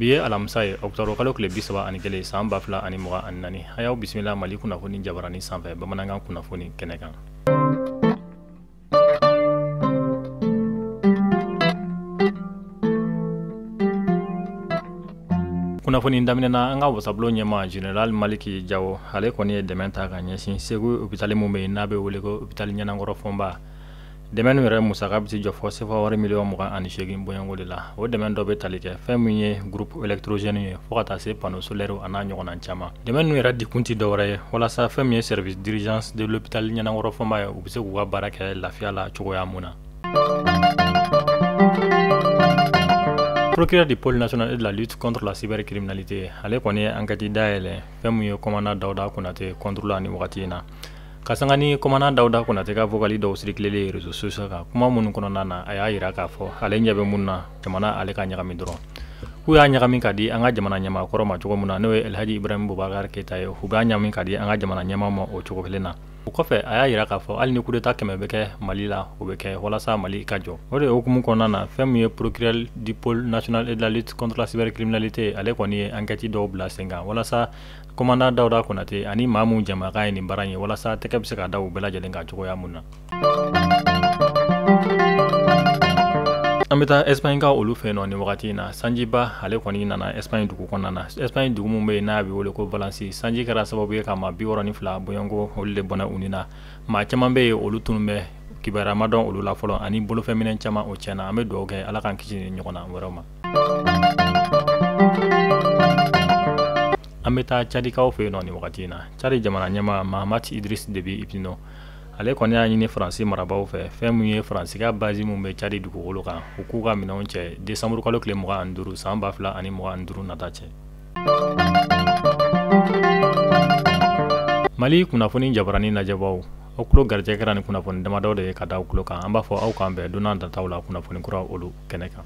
Bi ye alamisa ye, octobre kalo tile 31, san 2024. A y'aw bisimila Mali kunnafoni jabarani sanfɛ bamanankan kunnafoni kɛnɛ kan. Kunnafoni daminɛna an ka wasabulon ɲɛmaa général Maliki Jawo, ale kɔni ye dɛmɛ ta ka ɲɛsin Segu hôpital min bɛ yen n'a bɛ wele ko hôpital Ɲɛnankɔrɔ Fɔnba. Dɛmɛ ninnu yɛrɛ musaka bɛ se jɔ fɔ sefa wari miliyɔn 28 bɔɲɔgɔnko de la. O dɛmɛ dɔ bɛ tali kɛ fɛn min ye groupe électrogène ye fo ka taa se panneau solaire a n'a ɲɔgɔnna caman. Dɛmɛ ninnu yɛrɛ dikun tɛ dɔwɛrɛ ye walasa fɛn min ye service d'urgence de l'hôpital Ɲɛnankɔrɔ Fɔnba ye, u bɛ se k'u ka baara kɛ lafiya la cogoya mun na. Procureur du pôle national de la lutte contre la cybercriminalité, ale kɔni ye enquête dayɛlɛ fɛn min ye commandant Dawuda Konate contre la nin wagati in na. Ka sanga ni commandant Dawuda Konate ka vocal dɔw circulé len réseaux sociaux kan, kuma minnu kɔnɔna na a y'a jira k'a fɔ ale ɲɛ bɛ mun na jamana ale ka ɲagami dɔrɔn. K'u y'a ɲagami ka di an ka jamana ɲɛmaa kɔrɔ ma cogo min na, n'o ye Elhaji Ibrahim Boubacar Keita ye, u b'a ɲagami ka di an ka jamana ɲɛmaa ma o cogo kelen na. O kɔfɛ a y'a jira k'a fɔ hali ni coup d'état 100 bɛ kɛ Mali la, o bɛ kɛ walasa Mali ka jɔ. O de hukumu kɔnɔna na, fɛn min ye procureur du pôle national de la lutte contre la cybercriminalité, ale kɔni ye enquête dɔw bila sen kan walasa commandant Dawuda Konate ani maa mun jamakan ye nin baara in ye, walasa tɛgɛ bɛ se ka da u bɛɛ lajɛlen kan cogoya mun na. An bɛ taa Espagne ka olu fɛ yen nɔ nin wagati in na. Sanjiba ale kɔni nana Espagne dugu kɔnɔna na. Espagne dugu min bɛ yen n'a bɛ wele ko Valence, sanji kɛra sababu ye ka maa 62 bɔɲɔgɔnko olu de bɔnɛ u ni na. Maa caman bɛ yen olu tunun bɛ, kibaruya ma dɔn olu la fɔlɔ, ani bolofɛnminɛ caman o tiɲɛna. An bɛ dugawu kɛ Ala k'an kisi nin ɲɔgɔnna wɛrɛw ma. An bɛ taa Tchadikaw fɛ yen nɔ nin wagati in na. Tchad jamana ɲɛmaa Mahamat Idriss Déby Itno, ale kɔni y'a ɲini Faransi marabaaw fɛ, fɛn min ye Faransi ka base min bɛ Tchad dugukolo kan, u k'u ka minɛnw cɛ décembre kalo tile 25 san 2025 nata cɛ. Mali kunnafoni jabarani lajɛbaaw, aw tulo garijɛgɛ kɛra ni kunnafoni damadɔ de ye ka da aw tulo kan. An b'a fɔ aw k'an bɛn don nataw la kunnafoni kura olu kɛnɛ kan.